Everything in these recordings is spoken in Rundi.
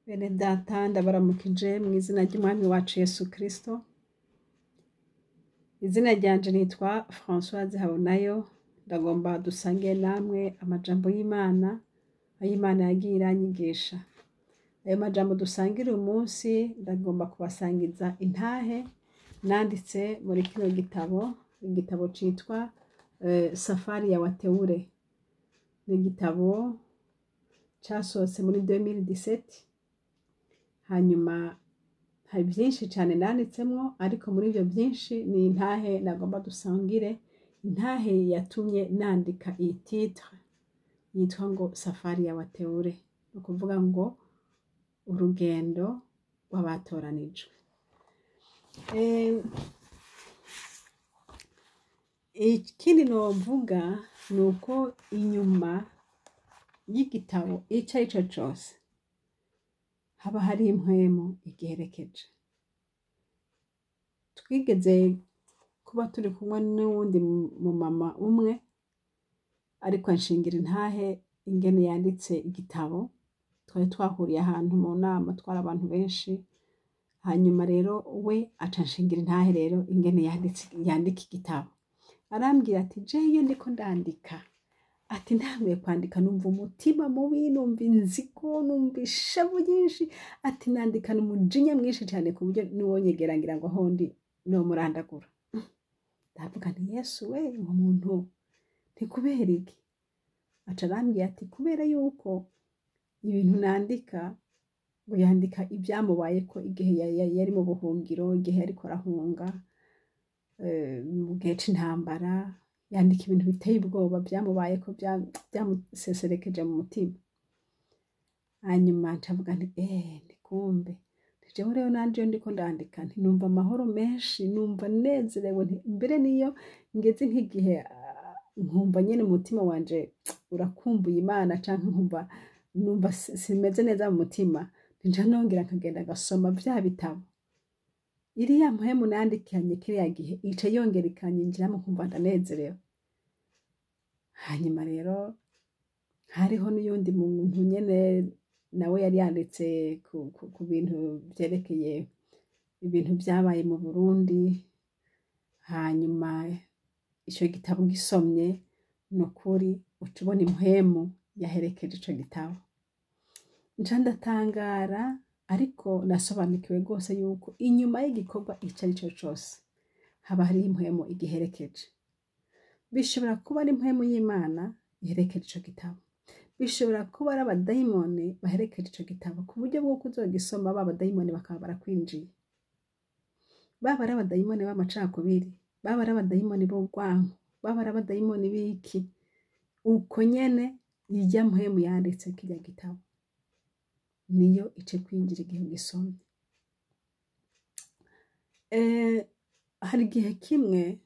Bene data ndabaramukije mu izina ry'Umwami wacu Yesu Kristo. Izina ryanje nitwa Françoise Habonayo, ndagomba dusange namwe amajambo y'Imana, ayo Imana yagiye iranyigisha. Ayo majambo dusangira uyu munsi ndagomba kubasangiza intahe nanditse muri kino gitabo, igitabo citwa Safari ya Wateule. Ni igitabo casohotse muri 2017, hanyuma hari byinshi cyane nanditsemwo, ariko muri ivyo byinshi ni intahe nagomba dusangire, intahe yatumye nandika iyi titre yitwa ngo Safari ya Wateule, ni ukuvuga ngo urugendo rw'abatoranijwe. Ikindi novuga ni uko inyuma y'igitabo ico arico cose haba hari impwemu igiherekeje. Twigeze kuba turi kumwe n'uwundi mumama umwe, ariko anshingira intahe ingene yanditse igitabo. Twari twahuriye ahantu mu nama, twari abantu benshi, hanyuma rero we aca anshingira intahe rero ingene yandika igitabo. Arambwira ati jewe iyo ndiko ndandika, ati ntanguye kwandika numva umutima mubi, numva inzigo, numva ishavu ryinshi, ati nandikana umujinya mwinshi cyane ku buryo n'uwonyegera ngira ngo aho ndi nomurandagura. Ndavuga nti Yesu we, uwo muntu ni kubera iki? Aca arambwira ati kubera yuko ibintu nandika, ngo yandika ibyamubayeko igihe yari mu buhungiro, igihe yariko arahunga, mu gihe c'intambara, yandika ibintu biteye ubwoba byamubayeko, byamuseserekeje mu mutima. Hanyuma ncavuga nti ni kumbe jewe rero nanje iyo ndiko ndandika nti numva amahoro menshi, numva nezerewe, nti mbere niyo ngeze nk'igihe nkumva nyene umutima wanje urakumbuye Imana, canke nkumva numva simeze neza mu mutima, nca nongera nkagenda ngasoma vya bitabo. Iriya mpwemu nandikanye kiriya gihe ica yongera ikanyinjiramo, nkumva ndanezerewe. Hanyuma rero hariho n'uyundi muntu nyene nawe yari yanditse ku bintu vyerekeye ibintu vyabaye mu Burundi. Hanyuma ico gitabo gisomye, ni ukuri uca ubona impwemu yaherekeje ico gitabo. Nca ndatangara, ariko nasobanukiwe rwose yuko inyuma y'igikorwa ico arico cose haba hariho impwemu igiherekeje. Bishobora kuba ari impwemu y'Imana iherekeje ico gitabo, bishobora kuba ari abadayimoni baherekeje ico gitabo, ku buryo bw'uko uzogisoma ba badayimoni bakaba barakwinjiye. Baba ari abadayimoni b'amacakubiri, baba ari abadayimoni b'urwanko, baba ari abadayimoni b'iki, uko nyene irya mpwemu yanditse kirya gitabo niyo ice kwinjira igihe ugisomye. Hari igihe kimwe,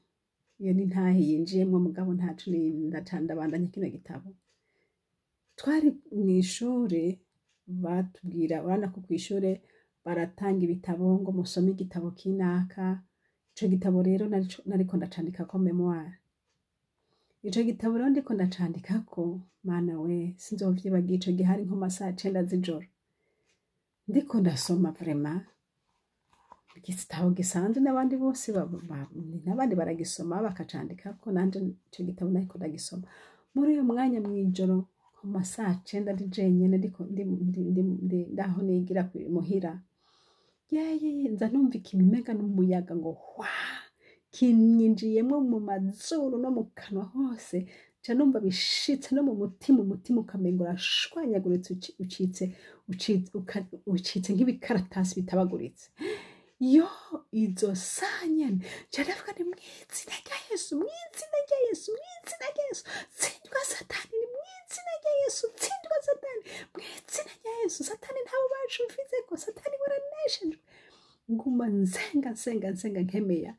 iyo ni ntahe yinjiyemwo, mugabo ntaco ndabandanya kino gitabo. Twari mw'ishure, batubwira, urabona ko kw'ishure baratanga ibitabo ngo musome igitabo kinaka. Ico gitabo rero nariko ndacandikako mémoire. Ico gitabo rero ndiko ndacandikako, Mana we, sinzovyibagira, ico gihe hari nko mu masaha 9 z'ijoro. Ndiko ndasoma vraiment igitabo gisanzwe, n'abandi bose n'abandi baragisoma bakacandikako, nanje ico gitabo nariko ndagisoma. Muri uyo mwanya mw'ijoro nko mu masaha 9 ndi jenyene, ndiko ndi ndaho nigira muhira, yeyeye, nza numva ikintu umenga n'umuyaga ngo hwa, kinyinjiyemwo mu mazuru no mu kanwa hose, nca numva bishitse no mu mutima, umutima ukamenga urashwanyaguritse, ucitse nk'ibikaratasi bitabaguritse. Yo, izo saha nyene nca ndavuga nti mw'izina rya Yesu, mw'izina rya Yesu, mw'izina rya Yesu, tsindwa Satani, ni mw'izina rya Yesu, tsindwa Satani, mw'izina rya Yesu, Satani nta bubasha umfizeko, Satani waraneshejwe. Nguma nsenga, nsenga, nsenga, nkemeya.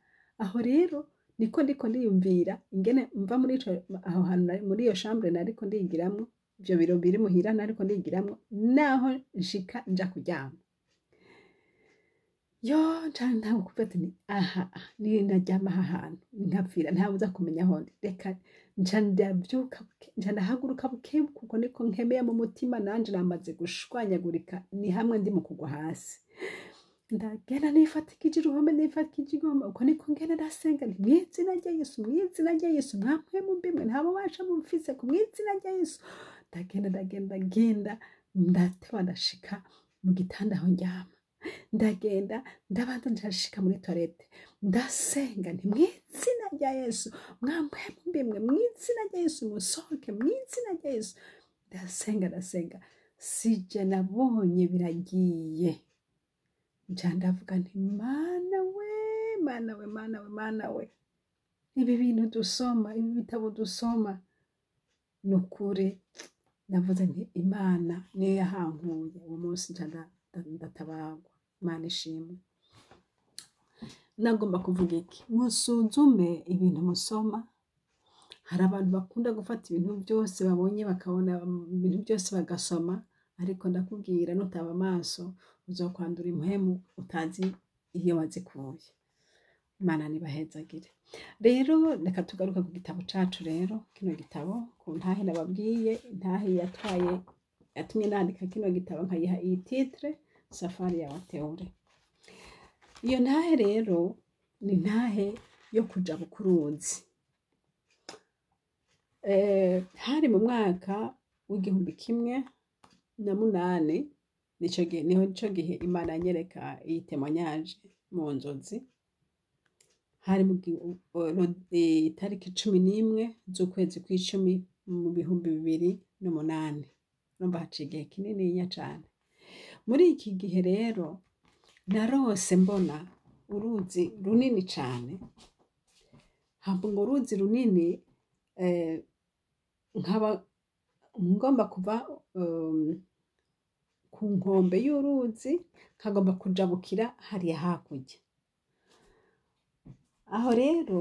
Aho rero niko ndiko ndiyumvira ingene mva muri ico aho hantu muri iyo chambre nariko ndigiramwo, ivyo biro biri muhira nariko ndigiramwo, naho nshika nja kuryama. Yo, nca ntangura kuvuga ati aha ni naryama aha hantu nkapfira ntawuza kumenya aho ndi, reka Nca ndavyuka, nca ndahaguruka bukebuke, kuko niko nkemeye mu mutima nanje namaze gushwanyagurika, ni hamwe ndi mu kugwa hasi. Ndagenda nifatikije uruhome, nifatikije igihome, uko niko ngenda ndasenga nti: "Mw'izina rya Yesu, mw'izina rya Yesu, mwa mpwemu mbi mwe, nta bubasha mumfise ku mw'izina rya Yesu." Ndagenda, ndagenda, ndagenda, ndateba ndashika mu gitanda aho ndyama. Ndagenda, ndabanza ndashika muri toilette, ndasenga nti: "Mw'izina rya Yesu, mwa mpwemu mbi mwe, mw'izina rya Yesu, musohoke mw'izina rya Yesu." Ndasenga, ndasenga, sije nabonye biragiye. Nca ndavuga nti: "Mana we, Mana we, Mana we, Mana we, ibi bintu dusoma, ibi bitabo dusoma, ni ukuri." Navuze nti: "Imana niyo yahankuye uwo munsi." Nca ndatabagwa. Imana ishimwe. Nagomba kuvuga iki? Musuzume ibintu musoma. Hari abantu bakunda gufata ibintu byose babonye, bakabona ibintu byose bagasoma, ariko ndakubwira, nutaba amaso uzokwandura impwemu utazi iyo wazikuye. Imana nibahezagire. Rero reka tugaruke ku gitabo cacu. Rero kino gitabo, ku ntahe nababwiye, intahe yatwaye, yatumye nandika kino gitabo, nkayiha iyi titre, "Safari ya Wateule". Iyo ntahe rero ni intahe yo kujabuka uruzi. Hari mu mwaka w'1008, nico gihe, niho nico gihe Imana yanyereka iyi témoignage mu nzozi. Hari mu itariki 11 z'ukwezi kw'icumi mu 2008. Urumva haciye igihe kininiya cane. Muri iki gihe rero narose mbona uruzi runini cane. Hama urwo ruzi runini, nkaba ngomba kuva ku nkombe y'uruzi, nkagomba kujabukira hariya hakurya. Aho rero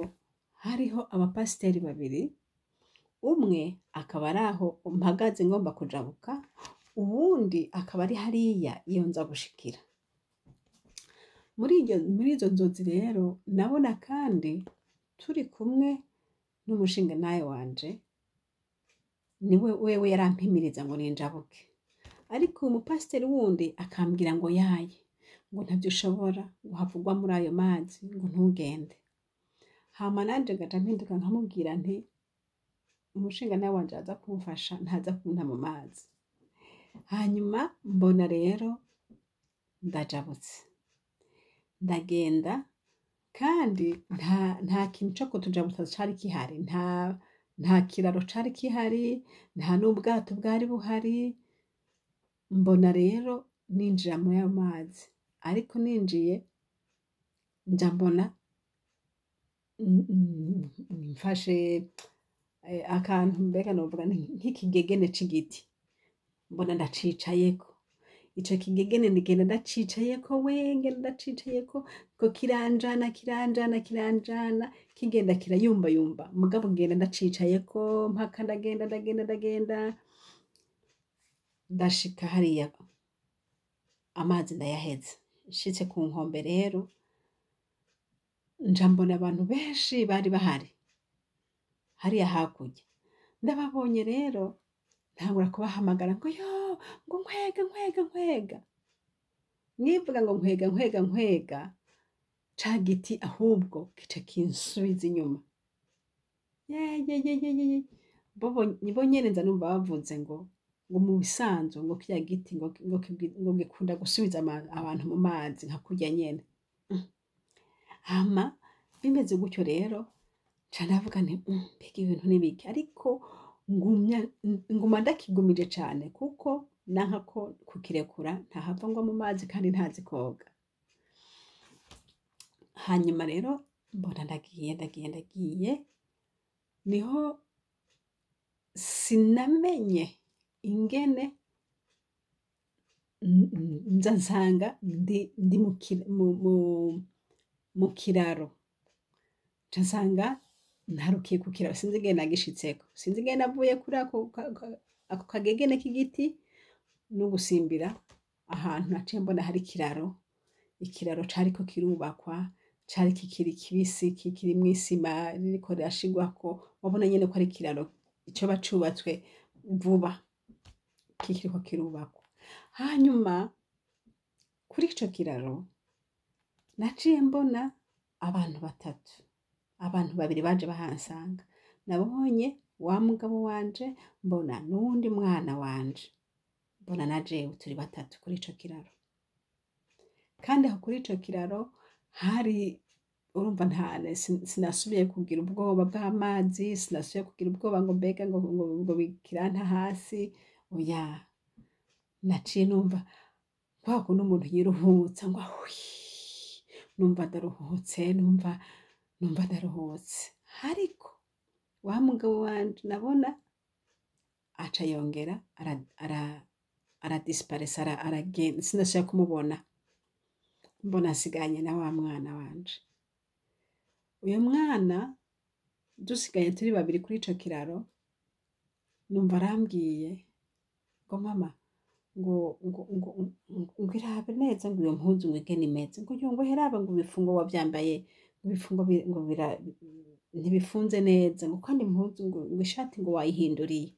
hariho abapasiteri babiri, umwe akaba ari aho mpagaze ngomba kujabuka, uwundi akaba ari hariya iyo nza gushikira. Muri izo nzozi rero nabona kandi turi kumwe n'umushingantahe wanje, niwe wewe yarampimiriza ngo ninjabuke, ariko uwo mupasiteri wundi akambwira ngo yaye, ngo ntavyo ushobora, ngo havugwa muri ayo mazi, ngo ntugende. Hama nanje ngaca mpinduka nkamubwira nti: "Umushingantahe wanje aza kumfasha, ntaza kunta mu mazi." Hanyuma mbona rero ndajabutse, ndagenda, kandi nta kintu co kutujabutsa cari gihari, nta kiraro cari gihari, nta n'ubwato bwari buhari. Mbona rero ninjira muri ayo mazi, ariko ninjiye nja mbona mfashe akantu, mbega novuga nk'ikigegene c'igiti, mbona ndacicayeko. Ico kigegene ndigenda ndacicayeko, we, ngenda ndacicayeko, ko kiranjana, kiranjana, kiranjana, kigenda kirayumbayumba, mugabo ngenda ndacicayeko mpaka ndagenda, ndagenda, ndagenda, ndashika hariya, amazi ndayaheza. Nshitse ku nkombe rero, nja mbona abantu benshi bari bahari hariya hakurya. Ndababonye rero ntangura kubahamagara ngo: "Yo," ngo: "Nkwega, nkwega, nkwega." Mwivuga ngo: "Nkwega, nkwega, nkwega," ca giti ahubwo kica kinsubiza inyuma. Yeyeyeyeye, bo nyene nza numva bavuze ngo mu bisanzwe ngo kirya giti ngo gikunda gusubiza abantu mu mazi nka kurya nyene. Hama bimeze gutyo rero, nca ndavuga nti: "Mbega ibintu n'ibiki?" Ariko ngumya, nguma ndakigumije cane, kuko nanka ko kukirekura ntahava ngwa mu mazi kandi ntazi koga. Hanyuma rero mbona ndagiye, ndagiye, ndagiye, niho sinamenye ingene nza nsanga ndi mu kiraro. Nca nsanga ntarukiye ku kiraro, sinzi ingene nagishitseko, sinzi ingene navuye kuri ako kagegene k'igiti no gusimbira ahantu naciye mbona hari ikiraro. Ikiraro cariko kirubakwa. Cari kikiri kibisi, kikiri mw'isima ririko rirashigwako. Wabona nyene ko ari ikiraro coba cubatswe vuba, kikiriko kirubakwa. Hanyuma kuri ico kiraro naciye mbona abantu batatu, abantu babiri baje bahansanga. Nabonye wa mugabo wanje, mbona n'uwundi mwana wanje, mbona na jewe, turi batatu kuri ico kiraro. Kandi aho kuri ico kiraro hari, urumva, nta sinasubiye kugira ubwoba bw'amazi, sinasubiye kugira ubwoba ngo mbega ngo kiranta hasi, oya. Naciye numva kwa kundi umuntu yiruhutsa ngo ahwi, numva ndaruhutse, numva ndaruhutse. Ariko wa mugabo wanje nabona aca yongera aradisiparesa, aragenda, sinasubiye kumubona. Mbona nsiganye na wa mwana wanje. Uyo mwana dusigaye turi babiri kuri ico kiraro, numva arambwiye ngo: "Mama," ngo "irabe neza," ngo "iyo mpuzu," ngo "ingene imeze," ngo "yo," ngo "herabe," ngo "ibifungo wavyambaye," ngo "ibifungo ngo ntibifunze neza," ngo "kandi impuzu," ngo "ishati," ngo "wayihinduriye."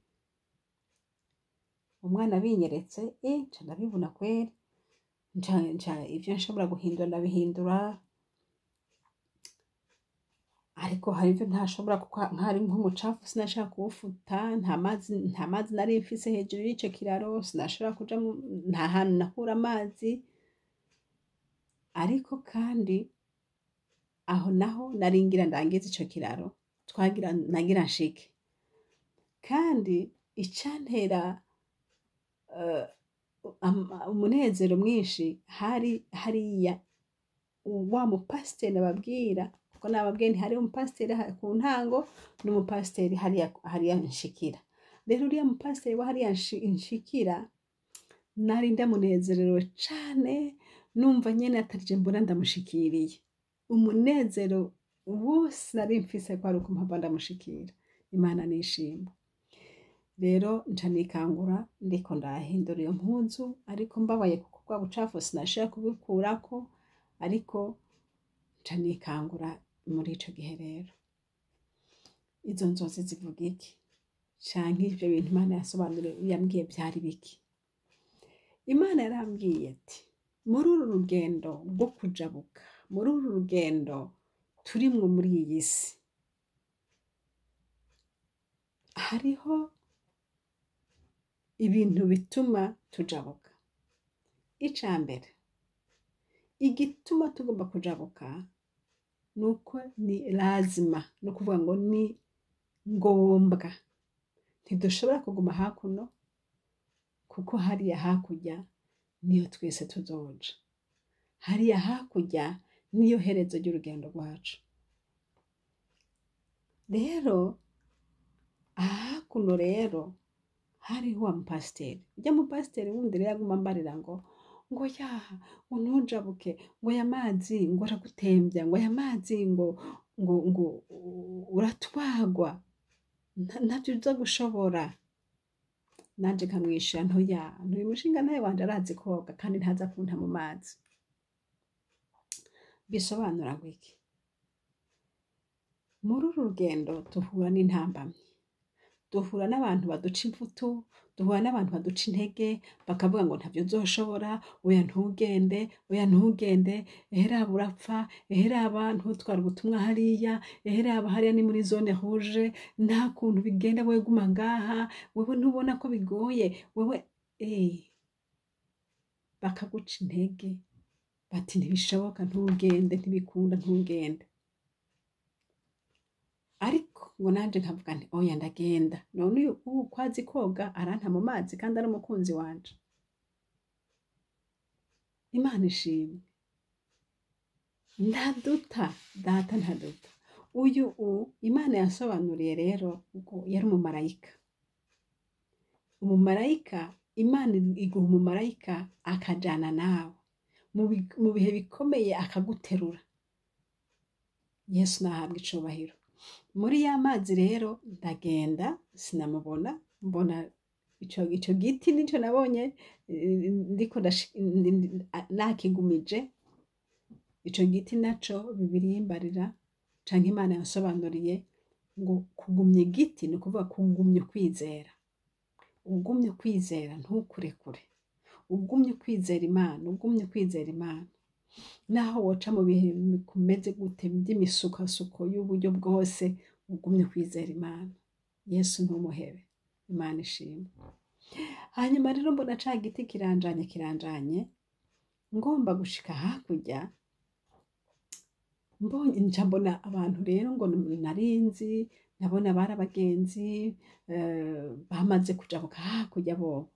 Umwana binyeretse, nca ndabibona kweri, nca ivyo nshobora guhindura ndabihindura, ariko hari ivyo ntashobora, kuko nkari nk'umucafu sinashaka kuwufuta. Nta mazi nari mfise hejuru y'ico kiraro, sinashobora kuja, nta hantu nakura amazi. Ariko kandi aho naho nari ngira ndangize ico kiraro, twagira nagira nshike. Kandi icantera umunezero mwinshi, hari hariya wa mupasiteri nababwira, kuko nababwiye nti hari umupasiteri ku ntango n'umupasiteri hariya nshikira. Rero uriya mupasiteri wa hariya nshikira, nari ndamunezerewe cane, numva nyene atarije mbona ndamushikiriye. Umunezero wose nari mfise kwari uko mpava ndamushikira. Imana nishimwe. Rero nca nikangura ndiko ndahindura iyo mpuzu, ariko mbabaye kuko bwa bucafu sinashobora kubikurako, ariko nca nikangura muri ico gihe. Rero izo nzozi zivuga iki, canke ivyo bintu Imana yasobanuriye, yambwiye vyari biki? Imana yarambwiye ati: "Muri uru rugendo rwo kujabuka, muri uru rugendo turimwo muri iyi si, hariho ibintu bituma tujabuka. Ica mbere igituma tugomba kujabuka nuko ni lazima, ni ukuvuga ngo ni ngombwa. Ntidushobora kuguma hakuno, kuko hariya hakurya niyo twese tuzoja. Hariya hakurya niyo herezo ry'urugendo rwacu. Rero hakuno rero hariho wa mupasiteri, urya mupasiteri wundi rero aguma ambarira ngo yaha, ngo ntujabuke, ngo aya mazi ngo aragutembya, ngo aya mazi ngo uratwagwa, ntavyo uza gushobora." Nanje nkamwishura ntoya ntuyu mushinga ntawe wanje arazi koga kandi ntaza kunta mu mazi. Bisobanura ngo iki? Muri uru rugendo duhura n'intambamyi, duhura n'abantu baduca imvutu, duhura n'abantu baduca intege, bakavuga ngo ntavyo uzoshobora, oya ntugende, oya ntugende, eheraba urapfa, eheraba ntutware ubutumwa hariya, eheraba hariya ni muri zone rouge, nta kuntu bigenda, wewe guma ngaha, wewe ntubona ko bigoye, wewe. Bakaguca intege bati ntibishoboka, ntugende, ntibikunda, ntugende. Ariko ngo nanje nkavuga nti oya, ndagenda. None uyu ubu ko azi koga, aranta mu mazi kandi ari umukunzi wanje? Imana ishimwe, ntaduta Data, ntaduta. Uyu Imana yasobanuriye rero ngo yari umumarayika. Umumarayika, Imana iguha umumarayika akajana nawe mu bihe bikomeye, akaguterura. Yesu nahabwa icubahiro. Muri ya mazi rero ndagenda, sinamubona, mbona ico giti nico nabonye, ndiko nakigumije. Ico giti naco Bibiliya imbarira canke Imana yansobanuriye ngo kugumya igiti ni ukuvuga kugumya ukwizera. Ugumye ukwizera ntukurekure, ugumye ukwizera Imana, ugumye ukwizera Imana. Naho woca mu bihe bikomeze gute by'imisukasuko y'uburyo bwose, ugumye ukwizera Imana. Yesu ntumuhebe, Imana ishimwe. Hanyuma rero mbona ca giti kiranjanye kiranjanye, ngomba gushika hakurya, mbonye nca mbona abantu rero ngo narinzi, ndabona bari abagenzi bamaze kujabuka hakurya bobo.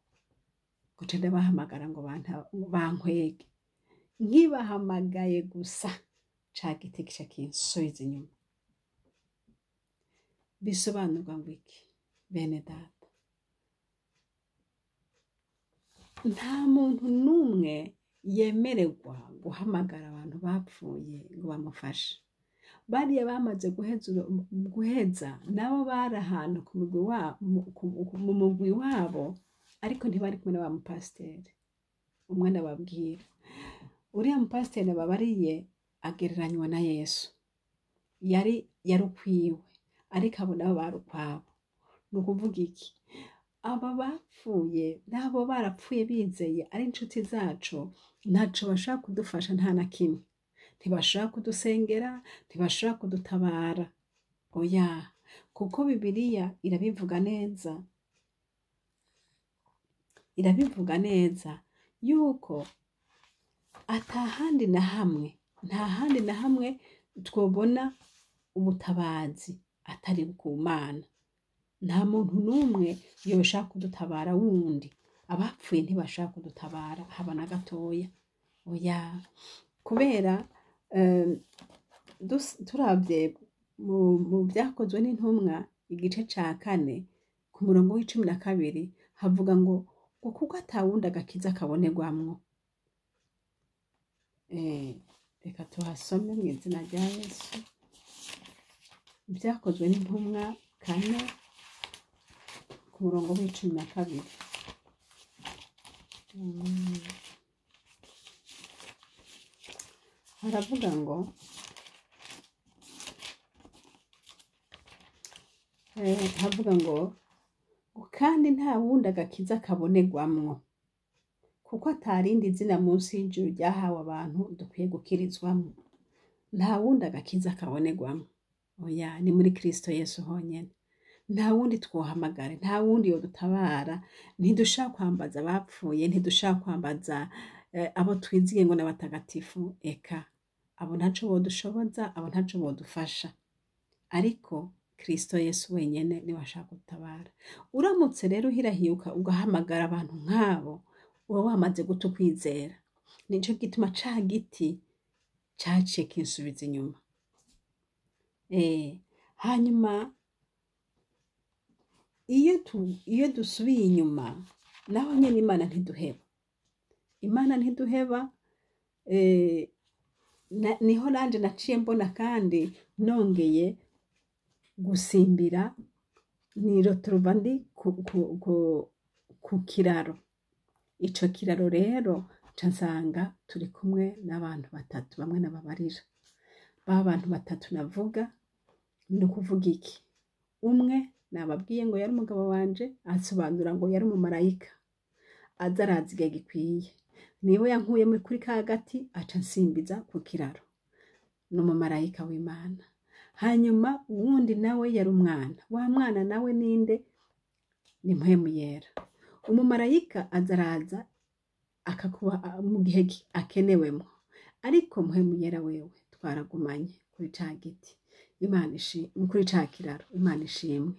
Guca ndabahamagara ngo bankwege. Nkibahamagaye gusa ca giti kica kinsubiza inyuma. Bisobanurwa ngo iki bene data? Nta muntu n'umwe yemererwa guhamagara abantu bapfuye ngo bamufashe. Bariya bamaze guheza nabo bari ahantu mu mugwi wabo, ariko ntibari kumwe na wa mupasiteri. Umwe ndababwira, uriya mupasiteri nababariye agereranywa na Yesu. Yari ukwiwe, ariko abo nabo bari ukwabo. Ni ukuvuga iki? Aba bapfuye nabo barapfuye bizeye ari inshuti zacu, ntaco bashobora kudufasha nta na kimwe. Ntibashobora kudusengera, ntibashobora kudutabara. Oya, kuko Bibiliya irabivuga neza. Irabivuga neza yuko atahandi na hamwe, nta handi na hamwe twobona ubutabazi atari ku Mana. Nta muntu n'umwe yoshaka kudutabara wundi. Abapfuye ntibashaka kudutabara haba na gatoya. Oya, kubera turavye mu vyakozwe n'intumwa igice ca 4 ku murongo w'12 havuga ngo kuko atawundi agakiza kabonerwamwo. Reka tuhasome mu izina rya Yesu. Vyakozwe n'intumwa 4 ku murongo w'12. Haravuga ngo havuga ngo kandi nta wundi agakiza kabonerwamwo, kuko atarindi zina munsi y'ijuru ryahawe abantu dukwiye gukirizwamwo. Nta wundi agakiza kabonerwamwo. Oya, ni muri Kristo Yesu honyene. Nta wundi twohamagara, nta wundi yodutabara. Ntidushaka kwambaza abapfuye, ntidushaka kwambaza abo twizigiye ngo n'abatagatifu. Eka abo ntaco bodushoboza, abo ntaco bodufasha. Ariko Kristo Yesu wenyene niwe ashaka kudutabara. Uramutse rero uhirahiye ugahamagara abantu nk'abo, uba wamaze guta ukwizera. Nico gituma ca giti caciye kinsubiza inyuma. Hanyuma iyo dusubiye inyuma, naho nyene Imana ntiduheba. Imana ntiduheba. Niho nanje naciye mbona kandi nongeye gusimbira niroturuva ndi ku kiraro. Ico kiraro rero nca nsanga turi kumwe n'abantu batatu, bamwe nababarira. Ba bantu batatu navuga ni ukuvuga iki? Umwe nababwiye ngo yari umugabo wanje, asobanura ngo yari umumarayika, aza arazi igihe gikwiye. Niwe yankuye kuri ka gati aca nsimbiza ku kiraro. Ni umumarayika w'Imana. Hanyuma uwundi nawe yari umwana. Wa mwana nawe ninde? Ni Mpwemu Yera. Umumarayika aza araza akakuba mu gihe akenewemo. Ariko Mpwemu Yera wewe twaragumanye kuri ca giti. Imana ishimwe, kuri ca kiraro. Imana ishimwe.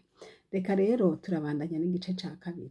Reka rero turabandanya n'igice ca 2.